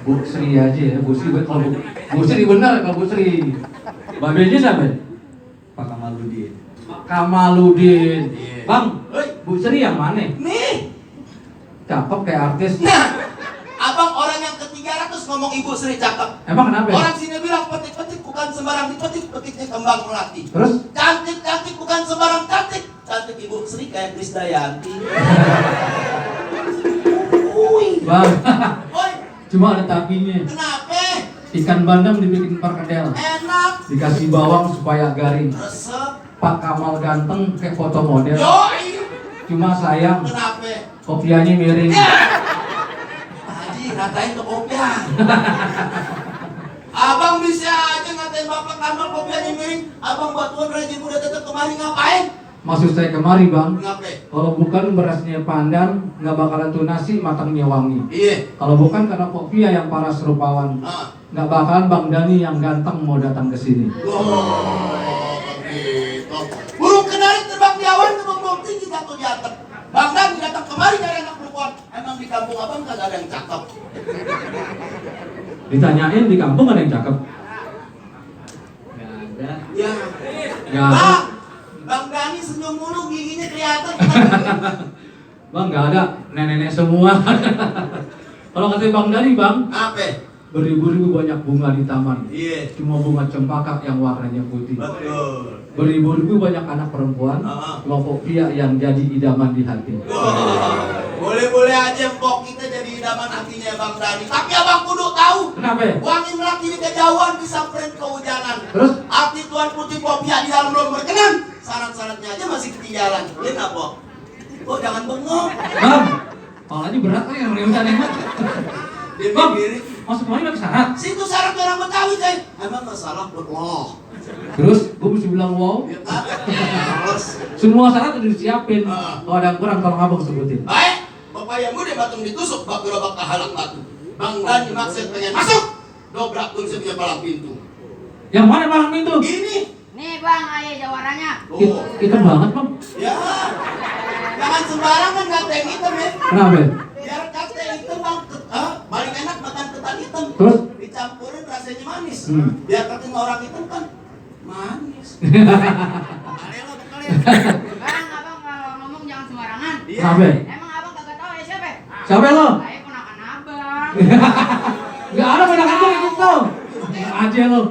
Bu Sri aja ya, Bu Sri. Kalau Bu Sri benar, kalau Bu Sri. Babenya siapa? Pak Kamaludin. Kamaludin. Iya. Bang, Bu Sri yang mana? Nih, Cakep kayak artis. nah, abang orang yang ke-300 ngomong Ibu Sri cakep. Emang kenapa? Orang sini bilang petik-petik bukan sembarang dipetik, petiknya kembang melati. Terus? Cantik-cantik bukan sembarang cantik, cantik Ibu Sri kayak Krisdayanti. Bang, Woi, cuma ada tapinya. kenapa? Ikan bandeng dibikin perkedel, Enak, dikasih bawang supaya garing. resep. Pak Kamal ganteng kayak foto model. Yoi, Cuma sayang kenapa? kopiannya miring. Haji, ngatain ke kopiah. Abang bisa aja ngatain Bapak Kamal kopiahnya miring. Abang batuan rajin udah tetap kemari ngapain? Maksud saya kemari bang, Kenapa? kalau bukan berasnya pandan, nggak bakalan tuh nasi matangnya wangi. Iya. Kalau bukan karena kopiah yang paras rupawan, Ah. nggak bakalan Bang Dani yang ganteng mau datang ke sini. Oh, begitu. Burung kenari terbang di awan, terbang tinggi jatuh di atap. Bang Dani datang kemari dari anak perempuan. Emang di kampung abang kagak ada yang cakep? Ditanyain di kampung ada yang cakep? Nggak ada. Ya. Nggak ada. Bang Dani senyum mulu, giginya kelihatan. Bang nggak ada, nenek-nenek semua. Kalau kata Bang Dani bang, Apa? beribu-ribu banyak bunga di taman. Iya. Cuma bunga cempaka yang warnanya putih. Betul. Beribu-ribu banyak anak perempuan, kelompok pria yang jadi idaman di hati. Wah, boleh-boleh aja Mpok kita jadi idaman hatinya Bang Dani. Tapi abang kudu tahu. Kenapa? Wangi melati di kejauhan disamperin kehujanan. Terus? Arti Tuhan putih kopiah di dalam belum berkenan. Syarat-syaratnya aja masih ketinggalan. Lihat nggak, Pok? Oh, jangan bengong. Bang, palanya berat kan yang meriusan hemat. Dia Bang, mikirin. masuk kemana lagi syarat? Situ syarat orang Betawi, coy. Emang masalah buat lo. Terus, gue mesti bilang wow. Ya kan? Terus. Semua syarat udah disiapin. Kalau ada yang kurang, tolong abang sebutin. Baik. Bapak yang muda batung ditusuk, bak gerobak kahalang batu. Bang Dani maksud pengen masuk. Dobrak pun sepunya palang pintu. Yang mana palang pintu? Ini. Nih bang, ayo jawarannya. Kita banget bang. Ya. Jangan sembarangan ngatain hitam ya. Kenapa? Biar kate hitam bang, paling enak makan ketan hitam. Terus? Dicampurin rasanya manis. Hmm. Biar katain orang hitam kan manis. Bang, abang kalau ngomong jangan sembarangan. Kenapa? Emang abang kagak tahu ya siapa? Siapa lo? Saya ponakan abang. Gak ada pada kamu gitu. Aja lo.